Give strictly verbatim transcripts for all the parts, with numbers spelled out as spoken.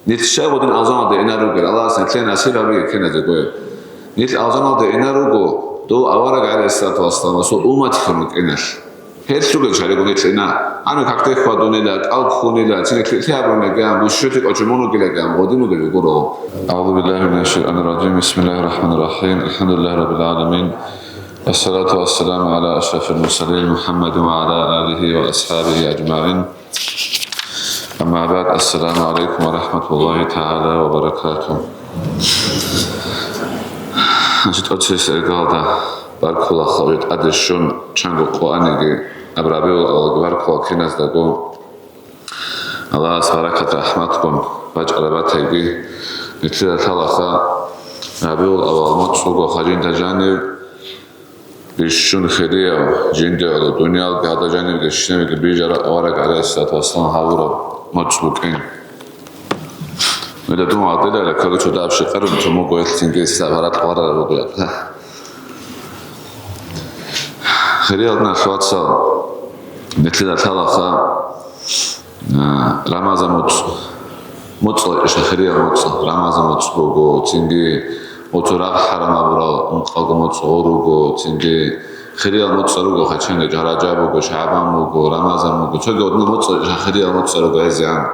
Нилъ щай гъодин алжаналде инар ругел, Аллагьас нилъее насиб гьабеги киназего. Нилъ алжаналде инар руго, дов авараг гӀалайгьиссалату вассаламасул уммат хьун рукӀиналъ. Гьелъ ругел чарего нилъ ина. Гьаниб какде хьвадунила, кӀал ккунила, цинги лъикӀлъи гьабунилан, бушщути кӀочон мун вугилан, гъодин вугев гуро. أعوذ بالله من الشيطان الرجيم. بسم الله الرحمن الرحيم. الحمد لله رب العالمين. والصلاة والسلام على أشرف المرسلين محمد وعلى آله وأصحابه أجمعين. أما بعد. السلام عليكم ورحمة الله تعالى وبركاته. Значит, оцес эргалда баркула хаве тӀаде щун, чанго къоаниги аб рабиул авалги баркула киназдаго. Аллагьас баракат рахӀматгун бачӀарабатайги, нилъеда лъалаха рабиул авал моцӀ буго хадинда жанив, бищун хирияв, жинде гӀоло дуниялги гьадажанивги щинавиги бижараб авараг гӀалайгьиссалату вассалам гьавураб моцӀ букӀин. Нуда дун вагъдилайла ккоги цо даб щикъарун цо муго гьелъинги лъабарал гъварараб бугояб. Хириял диналъул вацал, нилъеда лъалаха А, Рамазан моцӀ, моцӀ иша хириял моцӀ, Рамазан моцӀ буго, цинги оцо рагъ хӀарам абурал ункъалго моцӀ гъо руго, цинги хириял моцӀ руго, хачанги Ражаб буго, ШагӀбан буго, Рамазан буго, цоги одна моцӀ иша хириял моцӀ руго гӀезегӀан.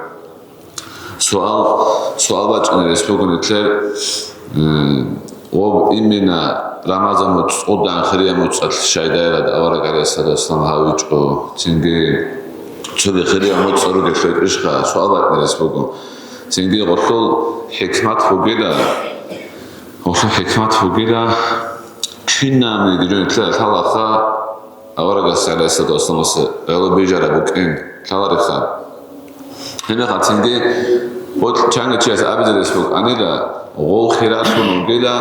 Суал, суал бачӀунеб рес буго нилъер, м, Ва имина Рамазан моцӀ, цӀудан хирия моцӀалъ шайдайрад авараг гӀалайгьиссалату вассалам гьавичӀо, цинги цоги хирия моцӀ ругелъул ишха суал батнарес буго. Цинги гъолъул хӀикмат бугила, гъолъул хӀикмат бугила, кинабниги жо нилъеда лъалаха, аварагас гӀалайгьиссалату вассаламас гӀоло бижараб букӀин лъалариха. Гьебмехалъ цинги гъо-, чанги чияс абизарис букӀанила, гъов хиралъун вугила,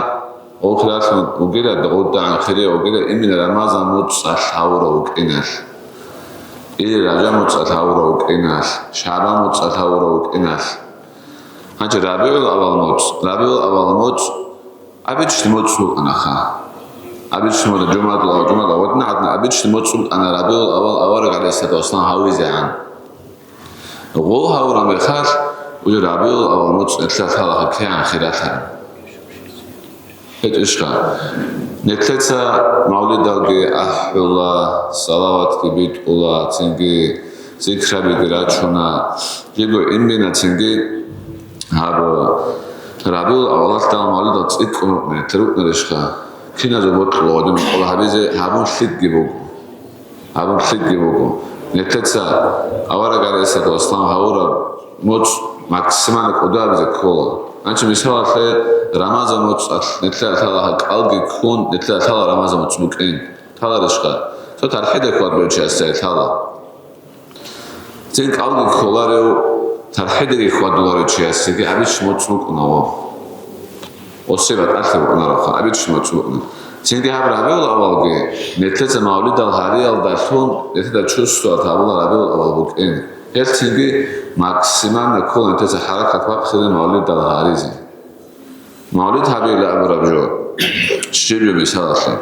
гъов хиралъун вугила, гъодагӀан хире вугила, имина Рамазан моцӀалъ гьавурав вукӀиналъ. Или Ражаб моцӀалъ гьавурав вукӀиналъ, ШагӀбан моцӀалъ гьавурав вукӀиналъ. Гьанже РабигӀул авал моцӀ, РабигӀул авал моцӀ, Абични моцӀ букӀанаха. Абични моцӀ, жумадул авал, жумадул авал, гьадин абични моцӀ букӀана РабигӀул авал авараг гӀалайгьиссалату вассалам гьавизегӀан. Гъов гьавураб мехалъ, уже РабигӀул авал моцӀ нилъеда лъалаха кигӀан хиралъараб. ГьечӀищха? Нилъеца мавлидалги ахӀула, салаватги битӀула, цинги зикрабиги рачуна. Жибго имбина цинги Гьаб, РабигӀул авалалъ дагьал мавлидал цӀикӀкӀун рукӀине, рукӀунарищха? Киназул бокьула гьадин бокьула гьабизе гьабун лъикӀги буго. Гьабун лъикӀги буго. Нилъеца авараг гӀалайгьиссалату вассалам гьавураб моцӀ максимально кӀудиябизе ккола. Гьанчи мисалалъе, Рамазан моцӀалъ нилъеда лъала кӀалги ккун, нилъеда лъала Рамазан моцӀ букӀин. Лъаларищха? Цо тархӀиде хьвадулев чиясда лъала. Цин кӀалги кколарев, тархӀидеги хьвадуларев чиясеги абични моцӀ букӀунаро. Осе батӀалъи букӀунароха, абични моцӀ букӀуна. Цинги гьаб РабигӀул авалги, нилъеца мавлидал гьариялдалъун, нилъеда чувствовать гьабула РабигӀул авал букӀин. Гьелъ цинги максимально ккола нилъеца хӀаракат бахъизе мавлидал гьаризе. Мавлид гьабила абураб жо. Щиб жо мисалалъе.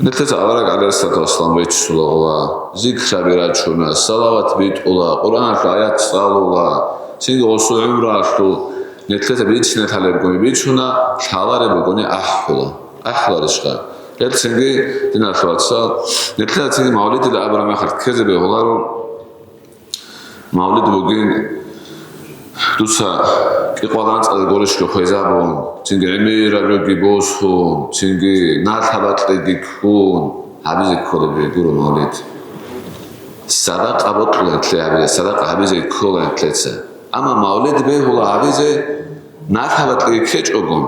Нилъеца авараг гӀалайгьиссалату вассалам виччулагъула, зикраби рачуна, салават битӀула, Къуръаналъул аят цӀалула, цинги гъосул гӀумруялъул нилъеца бицине лъалеб бугони бичуна, лъалареб бугони ахӀула. АхӀуларищха? Гьелъ цинги, диналъул вацал, нилъеца цинги мавлидила абураб мехалъ ккезе бегьуларо. Мавлид бугин, дуца кӀикъвал анцӀазе гурищго хвезабун, цинги гӀемераб жоги босун, цинги налъабакьиги ккун, гьабизе кколеб гуро мавлид. Садакъа бокьула гьетлъи гьабизе, садакъа гьабизе ккола гьетлъеца. Амма мавлид бегьула гьабизе налъабакьиги ккечӀогун.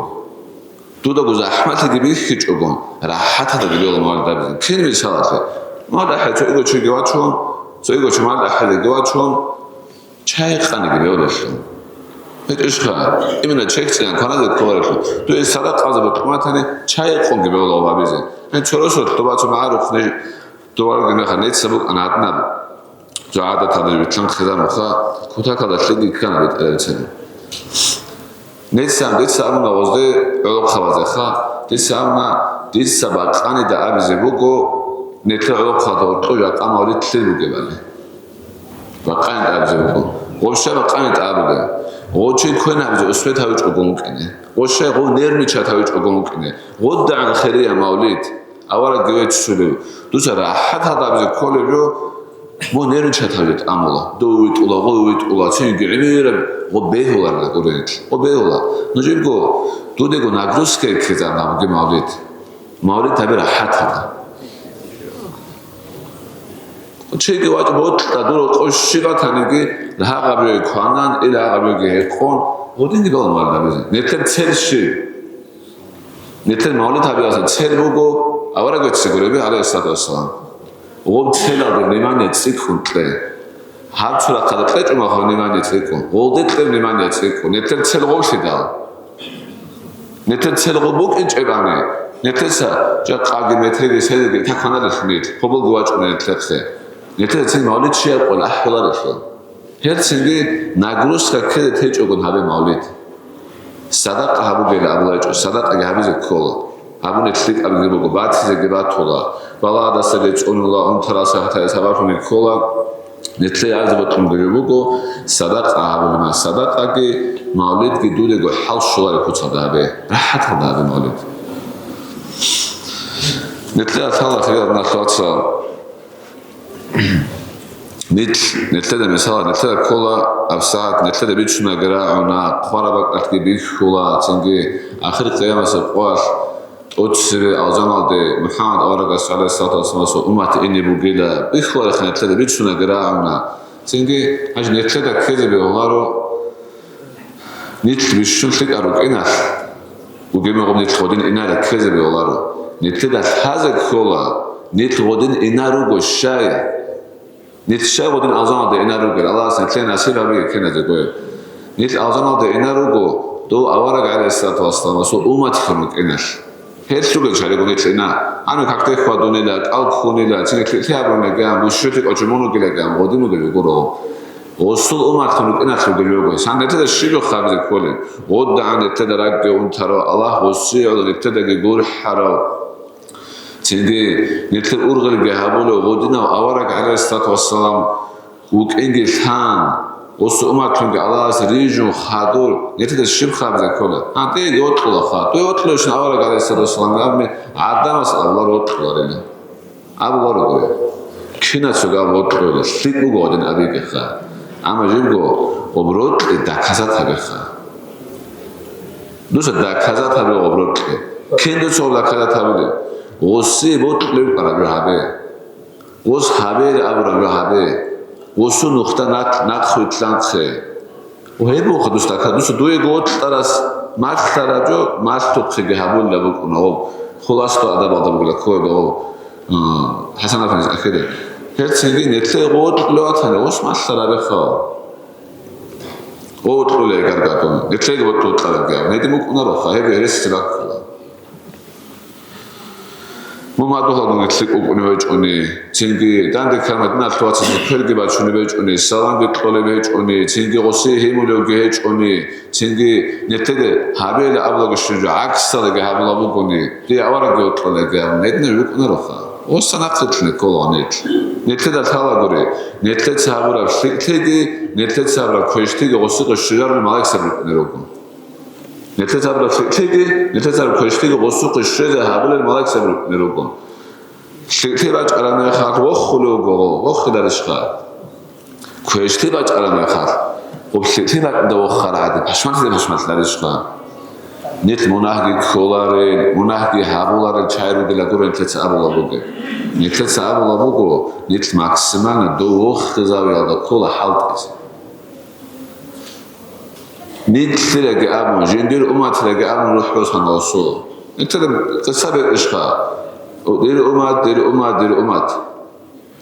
Дудаго захӀмалъиги бихьичӀого, рахӀаталдаги бегьула мавлид абизе. Кин мисалалъе, мавлид ахӀи цоиго чиги вачун, цоиго чи мавлид ахӀизеги вачун, чай къаниги бегьулелъул. ГьечӀищха, именно чехь цӀиян кваназе кколарелъул. Дуе садакъазе бутӀуматани чай къунги бегьула гьабизе. Гье, цо росулъ дуба цо магӀарухъ не-, дуварги меха неца букӀана гьадинаб. Жо гӀадаталда витлъан хъизан вуха, кутакалда лъиги ккана бетӀерабицани. Дица, дица абуна гъозде гӀолохъабазеха, дица абуна, дица бакъанида абизе буго, нилъер гӀолохъабазда гьоркьоб жакъа мавлид лъил бугебали. Бакъанида абизе буго. Вообще бакъанида абуге. Гъо чи квен гьабизе успеть гьавичӀого вукӀине. Гъо щай гъо нервничать гьавичӀого вукӀине. ГъодагӀан хирия мавлид. Аварагги веццулев. Дуца рахӀат гьадабизе кколеб жо, гъо нервничать гьавичӀо тӀамула. Дов витӀула, гъо витӀула, цинги гӀемераб гъо бегьуларила гурелъ. Гъо бегьула. Нужебго дудего нагрузка ккезарна буги мавлид. Мавлид гьаби рахӀат гьада. Чиги вачӀ бокьа дур къо щиб батаниги, гьагъабиги кванан, ил гьагъабиги гьекъон, гъудинги баламалда безе. Нилъер цел щиб? Нилъер мавлид гьабиялъул цел буго, авараг вецци гуреби, гӀалайгьиссалату вассалам. Гъоб целалде внимание цӀикӀкӀун кье. Гьаб цо рахъалда кьечӀо махал внимание цӀикӀкӀун, гъолде кье внимание цӀикӀкӀун. Нилъер цел гъоблъидал. Нилъер цел гъоб букӀин чӀебани, нилъеца жакъаги метриги седеги какваналелъ нилъ, хъубулги вачӀуна нилъехъе. Нилъеца цин мавлид щиял къван ахӀуларелъул. Гьелцинги нагрузка ккезе течӀогун гьабе мавлид. Садакъа гьабугейилан абулечӀо, садакъаги гьабизе ккола. Гьабуни лъикӀабги буго, батизеги батула, балагьадасаги цӀунула, унтарал сахӀатаги сабаблъунги ккола. Нилъее абизе бокьун буго, садакъа гьабулеб мехалъ садакъаги, мавлидги дудего хӀал щолареб куцалда гьабе, рахӀаталда гьабе мавлид. Нилъеда лъала, хириял диналъул вацал, нилъ, нилъеда мисал, нилъеда ккола абсагӀат, нилъеда бицунаги рагӀуна, хъвараб бакӀалъги бихьула, цинги ахир къиямасеб къоялъ тӀоцебе алжаналде МухӀаммад аварагас, гӀалайгьиссалату вассаламасул уммат, ине бугила, бихьуларехъан нилъеда бицунаги рагӀуна. Цинги гьанже нилъеда ккезе бегьуларо, нилъ бищун лъикӀал рукӀиналъ, бугеб мегъаб нилъ гъодин инареб ккезе бегьуларо. Нилъеда лъазе ккола, нилъ гъодин инар руго щай. Нилъ щай гъодин алжаналде инар ругел, Аллагьас нилъее насиб гьабиги ккеназе гойеб. Нилъ алжаналде инар руго, дов авараг, гӀалайгьиссалату вассаламасул умматлъун рукӀиналъ. Гьелъ ругел чаригу нилъ ина, гьаниб какде хьвадунила, кӀал ккунила, цинги лъикӀлъи гьабунила гьан, бущунти кӀочон мун вугила гьан, гъодин вугев гуро. Гъосул умматлъун рукӀиналъ ругел руго. Гьанже нилъеда щиб хъвабизе кколеб? ГъодагӀан нилъеда ракӀги унтарав Аллагь, гъосие гӀоло нилъедаги гурхӀарав. Цинги нилъер ургъелги гьабулев гъодинав авараг, гӀалайгьиссалату вассалам, вукӀинги лъан, гъосул умматлъунги Аллагьас рижун хадур, нилъеда щиб хъвабизе ккола? ГьанкӀиги вокьула хъва. Дуе вокьулевщин авараг, гӀалайгьиссалату вассалам, абуни, гӀадамас абуларо вокьуларила. Абуларо дуе. Кинацаго аб вокьула, лъикӀ буго гъодин абигеха. Амма жибго гъоб рокьи доказать гьабеха. Дуца доказать гьабе гъоб рокьи. Кин дуца гъоб доказать гьабулеб? Гъосие бокьулеб рагӀу гьабе. Гъос гьабейилан абураб жо гьабе. Гъосул нухда нахъ, нахъ вилълъанхъе. Ва гьеб буха дус доказать, дуца дуего вокьарас малъараб жо малъухъеги гьабулеб букӀуна гъоб. Хуласатул адабалда бугила кколеб гъоб, а, ХӀасан-афандияс ахире. Гьелцинги нилъее гъо вокьулев ватани, гъос малъарабеха. Гъо вокьулей гаргадун, нилъееги бокьуларебги, гьедин букӀунароха, гьеб гьересизе баккула. Мун мадугьалгун лъикӀ вукӀунев гьечӀони, цинги данде ккараб диналъул вацасе кверги бачунеб гьечӀони, саламги кьолеб гьечӀони, цинги гъосие гьимулевги гьечӀони, цинги нилъеде гьабейилан абулаго щиб жо гӀаксалдаги гьабулеб бугони, дие аварагги вокьулаги абун, гьединав вукӀунароха. Гъоса нахъе лъугьине ккола нилъ. Нилъеда лъалагури, нилъеца гьабураб лъикӀлъиги, нилъеца гьабураб квешлъиги гъосихъе щвезарулел малаикзаби рукӀине руго. Нилъеца гьабураб лъикӀлъиги, нилъеца гьабураб квешлъиги гъосухъе щвезе гьабулел малаикзаби рукӀине руго. ЛъикӀлъи бачӀараб мехалъ вохулев вуго, вохиларищха? Квешлъи бачӀараб мехалъ, гъоб лъикӀлъи бакӀда вохарав гӀадин, пашманлъизе пашманлъарищха? Нилъ мунагьги кколарел, мунагьги гьабуларел чагӀи ругила гуро нилъеца абулеб бугеб. Нилъеца абулеб буго, нилъ максимально дов вохизавиялда ккола хӀалтӀизе. Нилъераги абун, жиндир умматидаги абун рухӀ росана Расул. Нилъеда къиса бекӀищха? Дир уммат, дир уммат, дир уммат.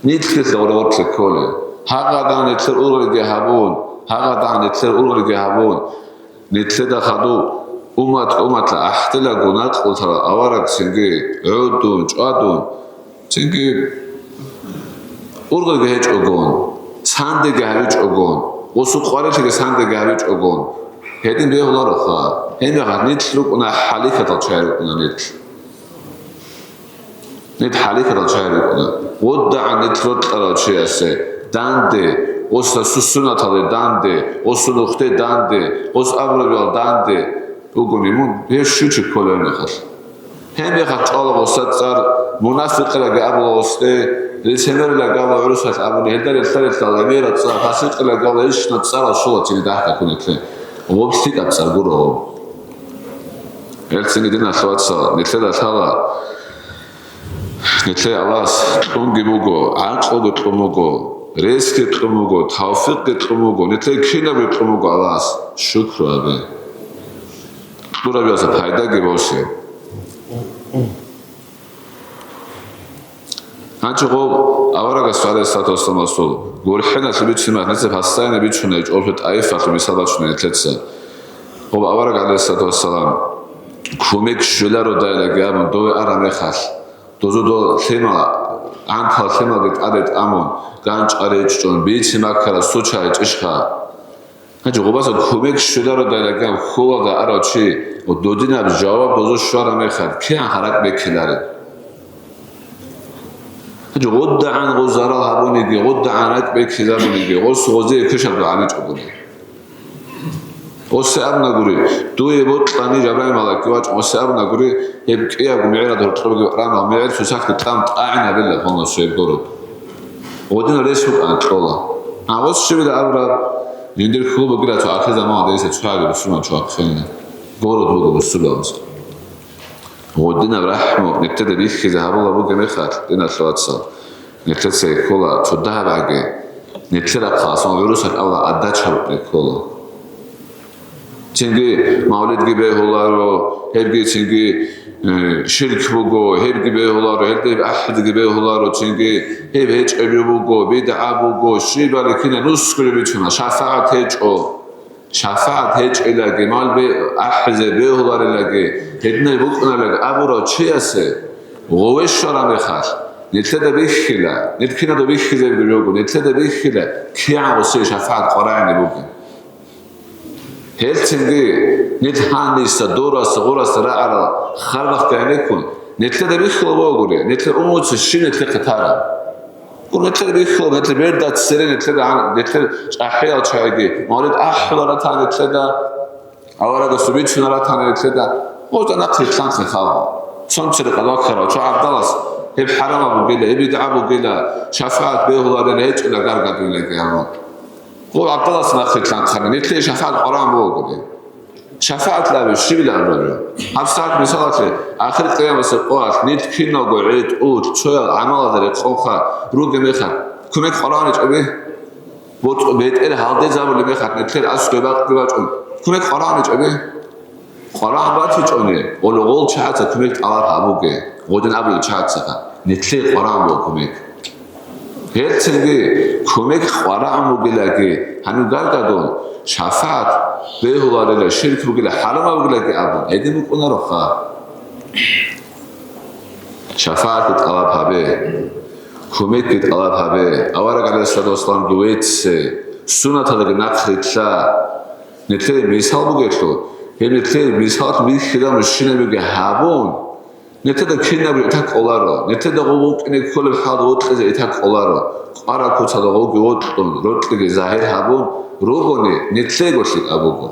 Нилъги гъоргъорлъи кколел. Гьагъадагьан нилъер ургъелги гьабун, гьагъадагьан нилъер ургъелги гьабун. Нилъеда хадуб уммат-умматла гӀахӀдила гунакълъарал аварагцинги гӀодун, чӀвадун, цинги ургъелги гьечӀогон, цандеги гьавичӀогон, гъосул къварилъиги цандеги гьавичӀогон, гьедин бегьулароха. Гьебмехалъ нилъ рукӀуна хӀалихьадал чагӀи рукӀуна нилъ. Нилъ хӀалихьарал чагӀи рукӀуна. ГъодагӀан нилъ рокьарав чиясе данде Гъосда су-, сунаталде данде, гъосул нухде данде, гъос абурабиялда данде бугони мун, гьев щучи кколеб мехалъ. Гьеб мехалъ чӀвала гъосда цӀар, мунафикъилаги абула гъосде, лицемерлаги абула гӀурусалъ абуни, гьелда релълъа-релълъала гӀемерал цӀар, фасикъилаги абула гьелщинал цӀарал щола цинги дагьдаккун гьедлъе. Гъоб лъикӀаб цӀар гуро гъоб. Гьелцинги, диналъул вацал, нилъеда лъала, нилъее Аллагьас кьунги буго, гӀакълуги кьун буго, ресги кьун буго, тавфикъги кьун буго, нилъее кинабги кьун буго Аллагьас. Шукру гьабе. Кьурабиялъа пайдаги босе. Гьанже гъоб аварагас, гӀалайгьиссалату вассаламасул, гурхӀеналъе бицунеб мехалъ, нилъеца постоянно бицунеб, чӀолбе тӀайифалъул мисал бачуна нилъеца. Гъоб авараг, гӀалайгьиссалату вассалам, кумек щвелародайлаги абун дове араб мехалъ, дозу дол лъимал, гӀантал лъималги тӀаде тӀамун, ганчӀал речӀчӀун, бице маккарал суча гьечӀищха? Гьанже гъубаса кумек щвелародайлаги аб хьулалда арав чи, додинаб жаваб дозу щвараб мехалъ, кигӀан гьаракь беккелареб? Гьанже гъудагӀан гъуз зарал гьабуниги, гъудагӀан ракӀ беккизабуниги, гъус гъозие квешаб дугӀа гьабичӀогури. Гъосе абунагури, дуе бокьани Жабраил малаик вачӀун, гъосе абунагури, гьеб кӀиябго мегӀералда гьоркьобги рана, мегӀер цоцахъги тӀам тӀагӀинабила гьанасу гьеб город. Гъодинал рес букӀана кьола. А гъос щибила абураб, жиндир хьул бугила цо ахир заман гьадиса цояги бусурман чуахъ хвелина. Город буго бусурбабаз. Гъодинаб рахӀму нилъеда бихьизе гьабула бугеб мехалъ, диналъул вацал, нилъеца ккола цо дагьаб гӀаги, нилъер рахъалъ гӀурусалъ абула гӀадат гьабулеб ккола. Цинги мавлидги бегьуларо, гьебги цинги, э, ширк буго, гьебги бегьуларо, гьелда гьеб ахӀизги бегьуларо, цинги гьеб гьечӀеби буго, бидгӀа буго, щибали кина нусгули бицуна, шафагӀат гьечӀо. ШафагӀат гьечӀелаги, мал бе-, ахӀизе бегьуларелаги, гьединай букӀунарелаги абурав чиясе гъове щвараб мехалъ, нилъеда бихьила, нилъ киналда бихьизеги буго, нилъеда бихьила, кигӀан гъосие шафагӀат къварагӀине бугеб. Гьелцинги нилъ гьаниса, дураса, гъураса рагӀарал харбах гӀенеккун, нилъеда бихьула бугури, нилъер умуца щиб нилъехъе тараб. Гьеб нилъер бихьулеб, нилъер берда цере, нилъер гӀан-, нилъер чӀахӀиял чагӀиги, мавлид ахӀуларатан нилъеда, аварагасул бицунаратан нилъеда, гъозда нахъ рилълъанхъе хал. Цон церекъад ваккарав цо гӀабдалас, гьеб хӀарамаб бугила, гьеб бидгӀа бугила, шафагӀат бегьуларел гьечӀила гаргадулеги гьабун. Гъов гӀабдалас нахъ рилълъанхъана, нилъее шафагӀат къварагӀун бугони. ШафагӀат лъабе щибила абураб жо? ГьабсагӀат мисалалъе, ахир къиямасеб къоялъ нилъ киналго гӀетӀул цоял гӀамалазда рекъонха ругеб мехалъ, кумек къварагӀун гьечӀеби? БутӀ-, бетӀер гьалдезабулеб мехалъ нилъер аскӀой бакъги бачӀун, кумек къварагӀун гьечӀеби? КъварагӀун батичӀони, гъоло гъол чагӀаца кумек тӀалаб гьабуге, гъодин абулел чагӀацаха, нилъее къварагӀун буго кумек. Гьелцинги кумек къварагӀун бугелаги, гьанив гаргадун, шафагӀат бегьуларила, ширк бугила, хӀарамаб бугелаги абун, гьедин букӀунароха. ШафагӀатги тӀалаб гьабе, кумекги тӀалаб гьабе. Авараг, гӀалайгьиссалату вассалам, дуеце суннаталдаги нахърилълъа. Нилъее мисал бугелъул, гьеб нилъее мисалалъ бихьила мужчинабиги гьабун, нилъеда кинаб гӀитак кӀоларо, нилъеда гъов вукӀине кколеб хӀал вокьизе гӀитак кӀоларо, къвараб куцалда гъовги вокьун, рокьиги загьир гьабун ругони, нилъеего лъикӀаб буго.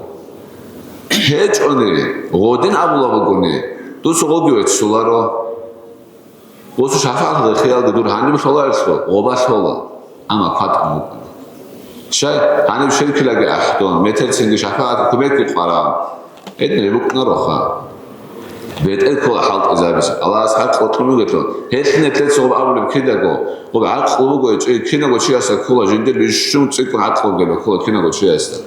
ГьечӀони, гъодин абула бугони, дуца гъовги веццуларо. Гъосул шафагӀаталда хиялги дур гьаниб лъоларелъул гъоба лъола, амма кватӀун вукӀана. Щай, гьаниб ширкилаги ахӀдон, метерцинги шафагӀат кумекги къваран. Гьединаб букӀунароха. БетӀер ккола хӀалтӀизабизе. Аллагьас хӀакъ кьун бугелъул, гьелъ нилъеца гъоб абулеб кидаго, гъоб гӀакълу буго гьечӀей кинаго чиясда ккола, жиндир бищун цӀикӀкӀун гӀакълу бугеб ккола кинаго чиясда.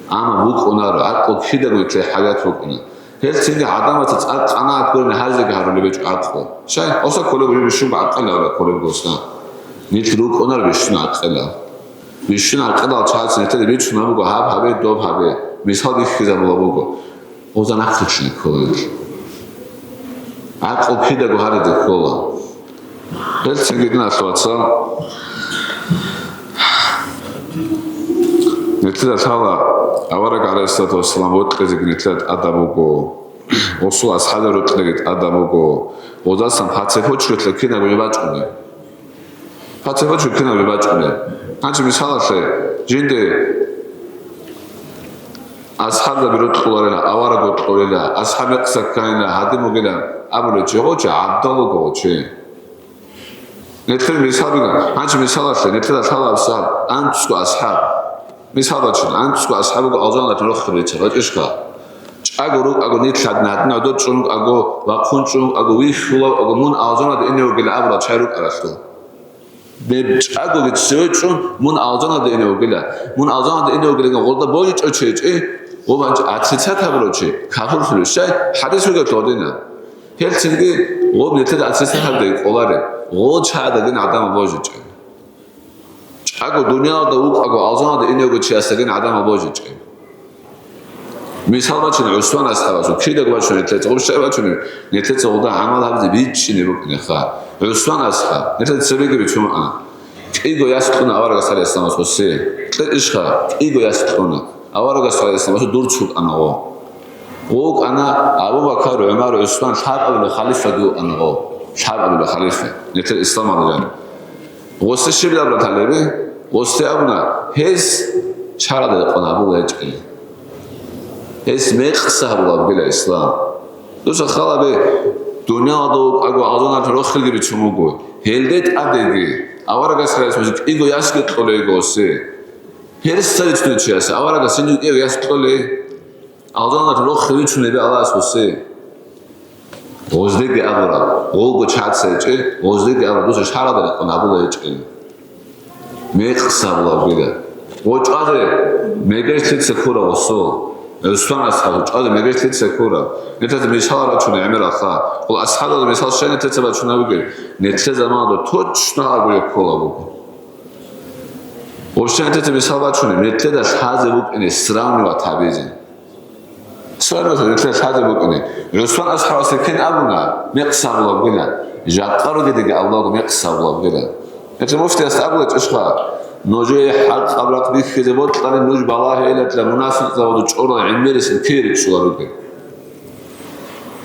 Амма букӀунаро, гӀакълу кидаго нилъее хӀажат букӀуна. Гьелцинги гӀадамаца цӀакъ къанагӀат гурони гьарзеги гьарулеб гьечӀо гӀакълу. Щай, оса кколеб буго бищун гӀакъилав, кколеб госда. Нилъ рукӀунар бищун гӀакъилав. Бищун гӀакъилал чагӀаца нилъеда бицунаб буго гьаб гьабе, доб гьабе. Мисал бихьизабула буго. Гъоза нахърилълъине ккола. ГӀакълу кидаго гьариде ккола. Гьелцинги, диналъул вацал, нилъеда лъала авараг, гӀалайгьиссалату вассалам, вокьизеги нилъеда тӀадаб буго. Гъосул асхӀабзабазул рокьиги тӀадаб буго. Гъозасан пацепочгелъа кинабго бачӀунеб. Пацепочго кинабго бачӀунеб. Гьанже мисалалъе, Жинде асхӀабзаби рукьуларила, авараг рукьуларила, асхӀаб мекъса кканила, гьадин бугила абулев чи гъов чи гӀабдал вуго гъов чи. Нилъер мисалги, гьанчи мисалалъе, нилъеда лъалаб саб, анцӀго асхӀаб. Мисал бачун, анцӀго асхӀаб буго алжаналъ рохел рицар, рачӀищха? ЧӀаго рукӀаго, нилъ гьадин гӀодор чӀун рукӀаго, вахъун чӀун рукӀаго, вихьулев вуго, мун алжаналде ине вугила абурал чагӀи рукӀаралъул. Гьеб чӀагоги цеве чӀун, мун алжаналде ине вугила. Мун алжаналде ине вугилан гъолда божичӀев чи гьечӀищ, гъоб гьанчи отрицать гьабурав чи капурлъулев, щай? ХӀадис бугелъул гьадинаб. Гьелцинги гъоб нилъеда отрицать гьабизе кӀолареб, гъол чагӀадагин гӀадамал божичӀеб. ЧӀаго дуниялалда вукӀаго, алжаналде ине вугев чиясдагин гӀадамал божичӀеб. Мисал бачун, ГӀусман асхӀабасул кидаго бачун нилъеца, гъоб щай бачунеб, нилъеца гъолда гӀамал гьабизе бичӀчӀине букӀинеха. ГӀусман асхӀаб, нилъеца цебегиби чуман. КӀиго яс кьуна аварагас гьале исламас гъосе. Кье ишха, кӀиго яс кьуна. Аварагас гьале исламасул дурц вукӀана гъо. Гъо вукӀана Абу Бакар, ГӀумар, ГӀусман, лъабабилеб халифаги вукӀана гъо. Лъабабилеб халифа. Нилъер исламалда жаниб. Гъосде щиб абуна гьалеб? Гъосде абуна, гьес шаргӀалда рекъон гьабула гьечӀеб. Гьес мекъса гьабула бугила ислам. Дуца халабе, дуниялалда вукӀаго алжаналъул рохелги бицун буго. Гьелде тӀадеги, аварагас гьале исламасул кӀиго ясги кьолей гъосе. Гьерса рицунев чиясе аварагас гьенив кӀиго яс кьолей. Алжаналъул рохел рицунеб Аллагьас гъосе. Гъоздеги абура, гъолго чагӀаца гьечӀеб, гъоздеги абура, дуца шаргӀалда рекъон гьабула гьечӀеб. Мекъса гьабула бугила. Гъо чӀвазе мегеж лъица ккура гъосул. ГӀусман асхӀаб чӀвазе мегеж лъица ккура. Нилъеца мисал рачуна гӀемералха. Гъол асхӀабазул мисал щай нилъеца бачунеб бугеб? Нилъер заманалда точно гьаб гьабулеб ккола буго. Вообще нилъеца мисал бачунеб, нилъеда лъазе букӀине, сравнивать гьабизе. Свербазда нилъер лъазе букӀине. ГӀусман асхӀабасда кин абуна, мекъса гьабула бугила, жакъа ругедеги абулаго мекъса гьабула бугила. Гьелъ муфтиясда абула гьечӀищха, нужее хӀакъаб рахъ бихьизе бокьани, нуж балагьейилатла мунафикъзабазул чӀорал гӀемерисел кире рицӀцӀулел ругел.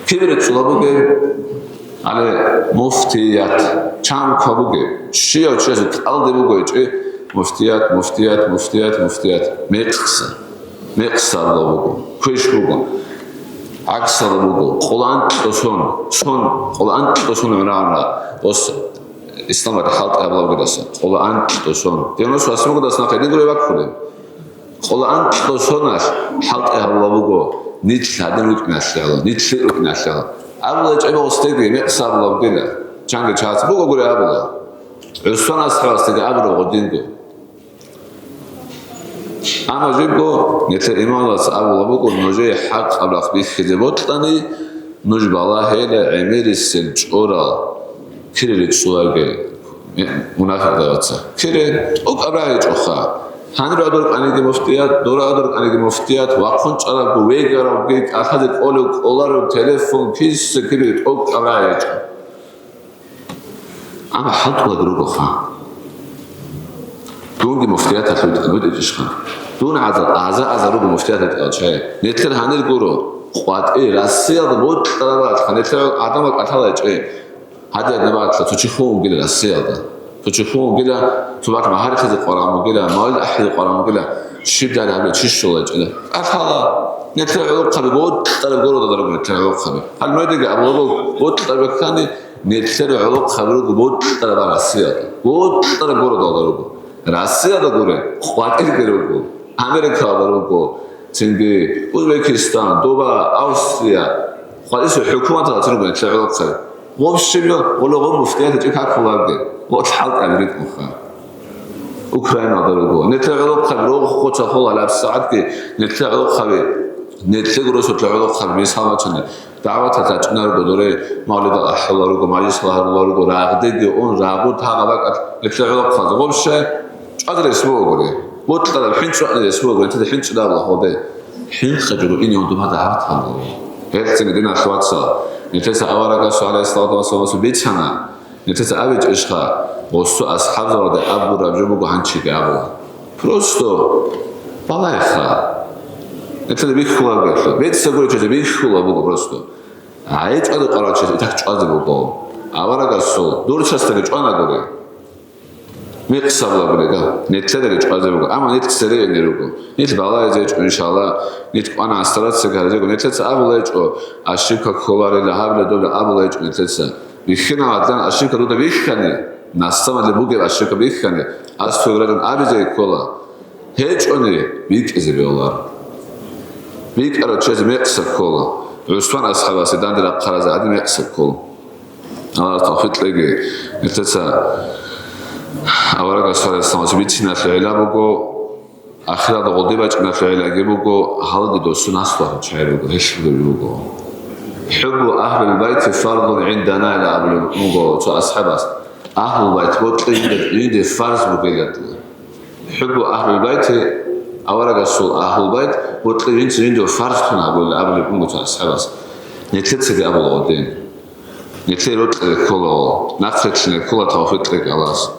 Киб рецӀцӀула бугеб? Гьале муфтият, чанго бугеб, щияв чиясе кӀалде буго гьечӀеб, муфтият, муфтият, муфтият, муфтият. Мекъса, мекъсалда буго, квеш буго, гӀаксалда буго, къоло анкьго сон, сон, къоло анкьго сон гӀуна-гӀуна, ос исламалда хӀалтӀи гьабула бугедасан, къоло анкьго сон. Девяносто восьмого даса нахъе дигуре ваккулеб. Къоло анкьго соналъ хӀалтӀи гьабула буго, нилъ гьадин рукӀиналъе гьала, нилъ рукӀиналъе гьала. Абула гьечӀеб гъосдеги, мекъса гьабула бугила, чанги чагӀаца бугогури абула. ГӀусман асхӀабасдаги абураб гъодинго. Амма жибго нилъер имамзабаца абула буго, нужее хӀакъаб рахъ бихьизе бокьани, нуж балагьейила гӀемерисел чӀорал кире рицӀцӀуларел мунафикъзабаца. Кире тӀокӀаб рагӀичӀоха. Гьанир гӀодор къаниги муфтият, дора гӀодор къаниги муфтият, вахъун чӀарабго, вегарабги, кӀалъазе кӀолев кӀоларев, телефон, киса кире тӀокӀаб рагӀичӀо. Амма хӀалтӀулаги ругоха. Дунги муфтияталъул витӀа-, витӀичӀищха. Дун гӀаза-, гӀаза-гӀаза руго муфтияталъул чагӀи. Нилъер гьанир гуро, къватӀи Россиялда бокьараб рахъ, нилъер гӀадамал кӀалъала гьечӀеб. Гьадинаб батла цо чи хун вугила Россиялда. Цо чи хун вугила, цо бакӀ магьарихъизе къваран вугила, мавлид ахӀизе къваран вугила, щиб дари гьабила, чи щола гьечӀила. КӀалъала, нилъер гӀолохъаби бокьараб городалда руго, нилъер гӀолохъаби. Гьал нойдаги абулаго, бокьараб баккани, нилъер гӀолохъаби руго бокьараб Россиялда. Бокьараб городалда руго. Россиялда гуре, къватӀирги руго, Америкалда руго, цинги Узбекистан, Дубай, Австрия, къватӀисеб хӀукуматалда руго нилъер гӀолохъаби. Вообще, гъоло гъо муфтияталъе чӀи какуларги, гъо хӀалтӀаби ритӀунха. Украиналда руго. Нилъер гӀолохъаби рогъ-, гъоца хола гьалаб сагӀатги, нилъер гӀолохъаби, нилъего росулъа гӀолохъаби, мисал бачани, дагӀваталъ рачӀунарго доре, мавлидал ахӀула руго, мажлисал гьарула руго, рагъдеги ун, рагъуд гьагъаб бакӀалъ, нилъер гӀолохъаби. Вообще, чӀвазе рес бугогури. Бокьараб хӀинцӀ ваъни рес буго, нилъеда хӀинцӀ дабла гьоде. ХӀинкъи жуго ине унтумада гьатанго. Гьелцинги, диналъул вацал, нилъеца аварагасул, гӀалайгьиссалату вассаламасул, бицана, нилъеца абичӀищха, гъосу асхӀабзабаде абураб жо буго гьанчиги абула. Просто балайха. Нилъеда бихьуларгелъул, бецӀ гуричӀезе бихьула буго просто. ГӀайчӀвазе къварачес итак чӀвазе буго. Аварагасул, дур частаги чӀванагури. Мекъсаб лагулега, нилъедаги чӀвазе буго, амма нилъ цере эне руго. Нилъ балагьизе гьечӀо, иншалла, нилъ кӀвана стараться гьаризе гьечӀо. Нилъеца абулеб гьечӀо, ошибка кколарила, гьабила, добила абулеб гьечӀо нилъеца. Бихьинал гьадин ошибка дуда бихьани, насамалде бугеб ошибка бихьани, ас цогидазда абизе ккола. ГьечӀони, бикӀизе бегьуларо. БикӀарав чиясе мекъсаб ккола. ГӀусман асхӀабасе данде рахъаразе гьадин мекъсаб ккола. Аллагьас тавфикъ кьеги. Нилъеца аварагас, гӀалайгьиссаламас, бициналъе гӀилла буго, ахиралда гъоди бачӀиналъе гӀиллаги буго, гьалги досун аслугьарав чагӀи руго, гьелъ буго. «ХӀуббу агьлил байти фардун гӀиндана», — ила абулеб буго цо асхӀабас. Агьлул байт бокьи жинде фарз бугила дила. «ХӀуббу агьлил байти», аварагасул агьлул байт бокьи жинца жинде фарз ккун гьабула абулеб буго цо асхӀабас. Нилъецаги абула гъодин. Нилъее рокьи ккола, нахърилълъине ккола, тавфикъ кьеги Аллагьас.